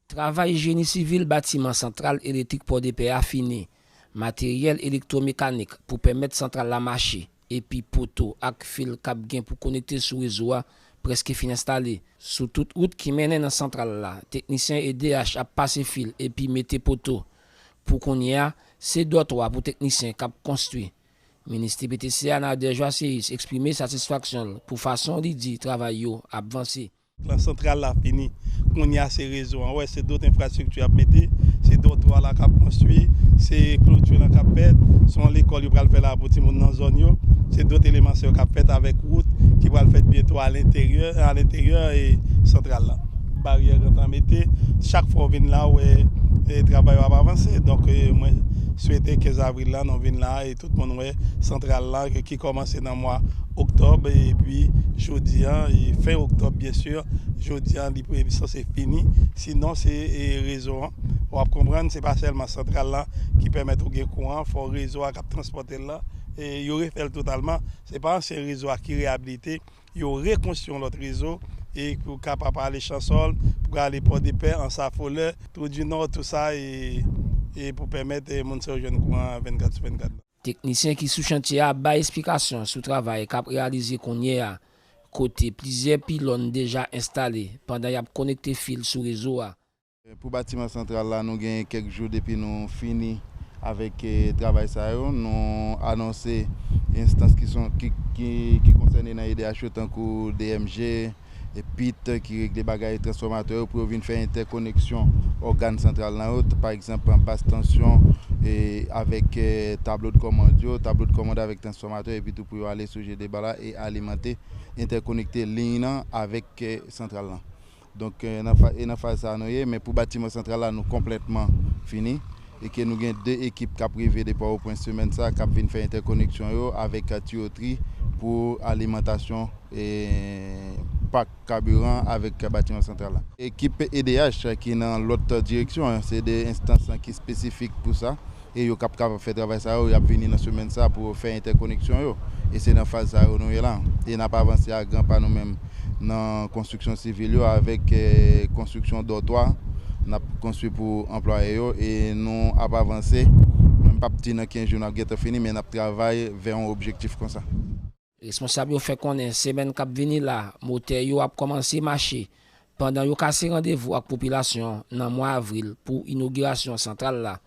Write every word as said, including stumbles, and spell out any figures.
Travay jeni sivil batiman santral elektrik Pòdepè a fini. Materyèl elektwomekanik pou pèmèt santral la mache, epi poto ak fil k ap gen pou konekte sou rezo a prèske fin enstale. Sou tout wout ki mennen nan santral la, teknisyen E D H ap pase fil epi mete poto. Pou kounye a, se dòtwa pou teknisyen k ap konstwi. Minis T P T C a, Nader Joasséus, eksprime satisfaksyon l pou fason li di travay yo ap vanse. Plan santral la fini. Kounye a se rezo an. Wè, se dòt enfrastrikti y ap mete, se dòtwa la k ap konstwi, se kloti lan k ap fèt, se yon lekòl yo pral fè la pou timoun nan zòn yo. Se dòt eleman sa yo k ap fèt avèk wout ki pral fèt byento alenteryè, alenteryè e santral la. Baryè gentan mete. Chak fwa w vin la, w wè e travay yo ap avanse. Donk, e, mwen swete kenz avril la, nou vin la, e tout moun wè santral la ki, ki kòmanse nan mwa oktòb, epi jodi an, e fen oktòb, byen si, jodi an, li, li sanse fini. Sinon, se, e, rezo an. W ap konprann, se pa sèlman santral la ki pèmèt ou gen kouran, fò rezo a k ap transpòte l la, e yo refè l totalman. Se pa ansyen rezo a ki reyabilite, yo rekonstwi yon lòt rezo, e pou kapab ale Chansòl, pou ale Pòdepè, Ansafolè, Twou di Nò, tou sa, e, e pou pèmèt, e, moun sa yo jwenn kouran vennkat sou vennkat. Teknisyen ki sou chantye a bay esplikasyon sou travay k ap reyalize kounye a, kote plizyè pilòn deja enstale pandan y ap konekte fil sou rezo a. Pou batiman santral la, nou gen kèk jou depi nou fini avèk, e, travay sa yo. Nou anonse enstans ki son, ki, ki, ki konsène nan E D H yo, tankou D M G, e, pit ki regle bagay transfòmatè yo, pou yo vin fè entèkoneksyon ògàn santral lan yo, t-, pa egzanp, bas tansyon, e, avèk, e, tablo de kòmand yo, tablo de kòmand avèk transfòmatè, epi tou pou yo ale sou je deba la e alimante, entèkonekte liy lan avèk, e, santral lan. Donk, e, nan fa-, e nan faz sa a nou ye, men pou batiman santral la, nou konplètman fini, e ke nou gen de ekip k ap rive de Pòtoprens semèn sa a, k ap vin fè entèkoneksyon yo avèk, e, tuyotri pou alimantasyon, e, pak kabiran avèk batiman santral la. Ekip E D H ki nan lòt direksyon an, se de enstans ki espesifik pou sa, e yo k ap kapab fè travay sa yo, y ap vini nan semèn sa pou fè entèkoneksyon yo. E se nan faz sa yo nou ye la. E n ap avanse a gran pa nou menm nan konstriksyon sivil yo avèk, e, konstriksyon dòtwa n ap konstwi pou anplwaye yo, e nou ap avanse. Mwen, m p ap di nan kenz jou n ap gentan fini, men n ap travay vè yon objektif konsa. Responsab yo fè konnen semèn k ap vini la, motè yo ap kòmanse mache, pandan yo kase randevou ak popilasyon nan mwa avril pou inogirasyon santral la.